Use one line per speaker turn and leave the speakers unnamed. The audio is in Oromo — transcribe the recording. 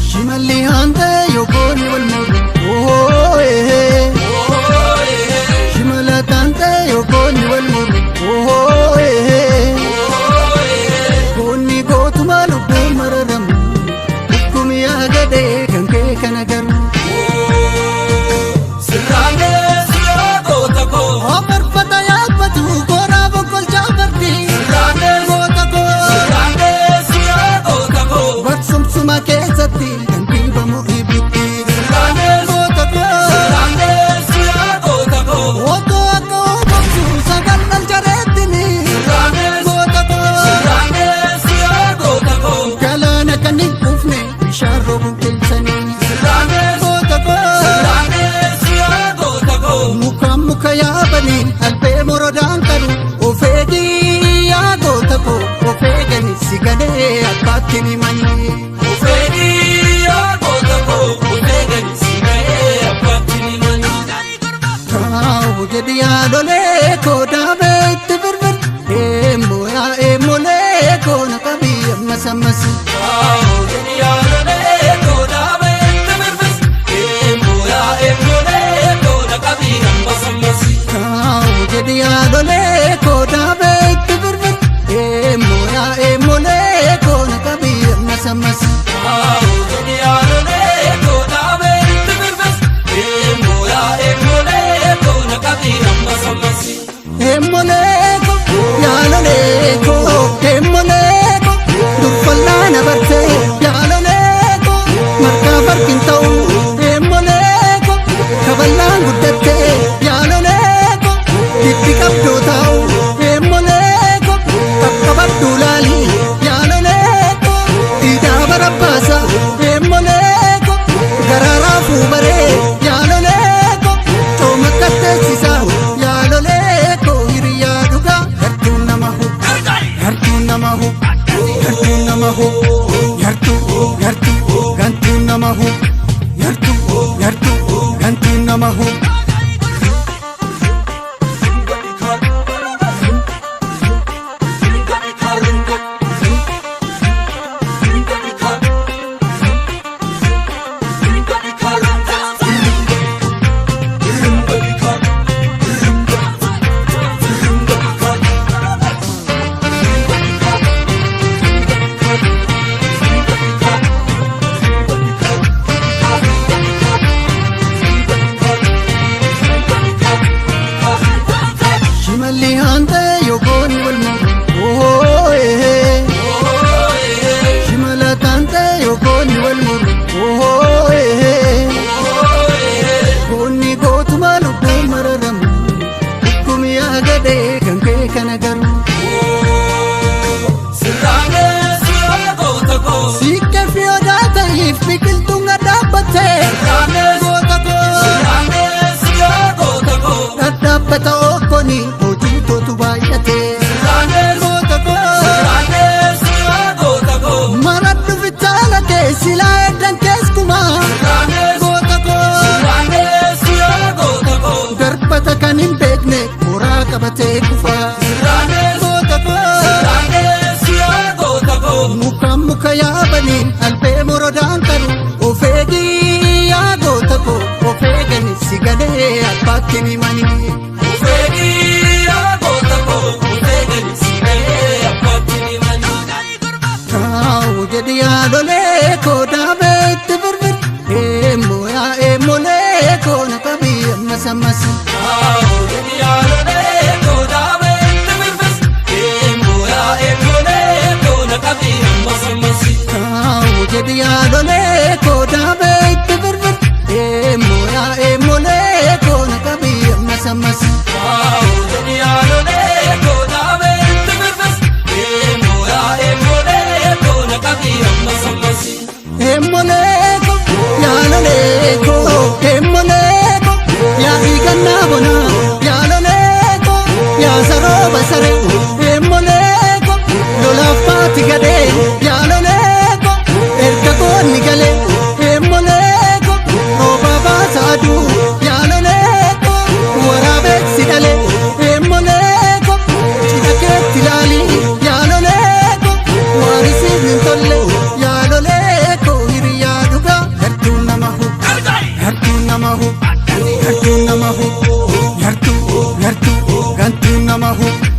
Shimalli haantee yookoon wal mormu. Shimala taantee yookoon wal mormu. Goonni gootuma lubbuun mararamu. Dhukkumi yaadadee kan kee kana garuu.
Sirraanee siyaa goota koo.
Obarfata yaabbatu koraa boqqolchaa barti.
Sirraanee
Goota koo.
Sirraanee siyaa goota koo.
Barsumsuma keessatti kan dhiibamu ibiddi.
Sirraanee
Goota koo.
Sirraanee siyaa goota koo.
Otoo akka obobsu sagal dal jareettini.
Sirraanee
Goota koo.
Sirraanee siyaa goota koo.
Galaana kan hin quufne bishaan roobu qilxanii.
Sirraanee
Goota koo.
Sirraanee siyaa goota koo.
Mukaan muka yaabanii albee morodaan qabu. Of eegii yaa goota koo of eegani si galee abbaatti ni manii.
Ufeegii yaa goota koo. Ufeegani si ga'ee abbaatti ni mani.
Kaawu jedhi yaalolee koo daabee itti birbir. Eemmoo yaa eemmolee koo na qabii ammas ammas.
Kaawuu jedhi yaalolee koo dhaabee itti birbis. Eemmoo yaa eemmolee koo na qabii ammas ammas.
Kaawu jedhi yaalolee koo daabee itti birbir. Eemmoo yaa eemmolee koo na qabii ammas ammas.
Kaawuu jedhi yaalolee koo dhaabee itti birbis. Eemmoo yaa eemmolee koo na qabii ammas ammas.
Eemmolee koo yaalolee koo eemmolee koo duffallaa na bartee yaalolee koo margaa farkin ta'u eemmolee koo kaballaan guddattee yaalolee koo itti qabdoo taa'u eemmolee koo qaqqabadhu laali yaalolee koo hidhaa barabbaasa eemmolee koo garaaraa fuubaree yaalolee koo cooma katteessisa yaalolee koo hiriyaa dhugaa yartuun nama hu yartuun nama hu yartuun nama hu yartuu yartuu gantuun nama hu yartuu yartuu gantuun nama hu. Shimalli haantee yookoon wal mormu. Shimala taantee yookoon wal mormu. Goonni gootuma lubbuun mararamu. Dhukkumi yaadadee kan kee kana garuu.
Sirraanee siyaa goota koo.
Siiqqee fi odaa ta'iif biqiltuun gad dhaabbattee.
Sirraanee
Goota koo.
Sirraanee siyaa goota koo.
Dhadhaabbata okkoni hojiitootu baay'atee.
Sirraanee
Goota koo.
Sirraanee siyaa goota koo.
Maradhu fitaala kee silaa eddan keessumaa.
Sirraanee
Goota koo.
Sirraanee siyaa goota koo.
Darbata kan hin beekne mooraa qabatee kufaa.
Sirraanee
Goota koo.
Sirraanee siyaa goota koo.
Mukaan muka yaabanii albee morodaan qabu. Of eegii yaa goota koo of eegani si galee abbaatti ni manii.
Ufeegii yaa goota koo. Ufeegani si ga'ee abbaatti ni mani.
Kaawu jedhi yaalolee koo daabee itti birbir. Eemmoo yaa eemmolee koo na qabii ammas ammas.
Kaawuu jedhi yaalolee koo dhaabee itti birbis. Eemmoo yaa eemmolee koo na qabii ammas ammas.
Kaawu jedhi yaalolee koo daabee itti birbir. nama hu, yartuu nama hu, yartuu, yartuu, gantuu nama hu.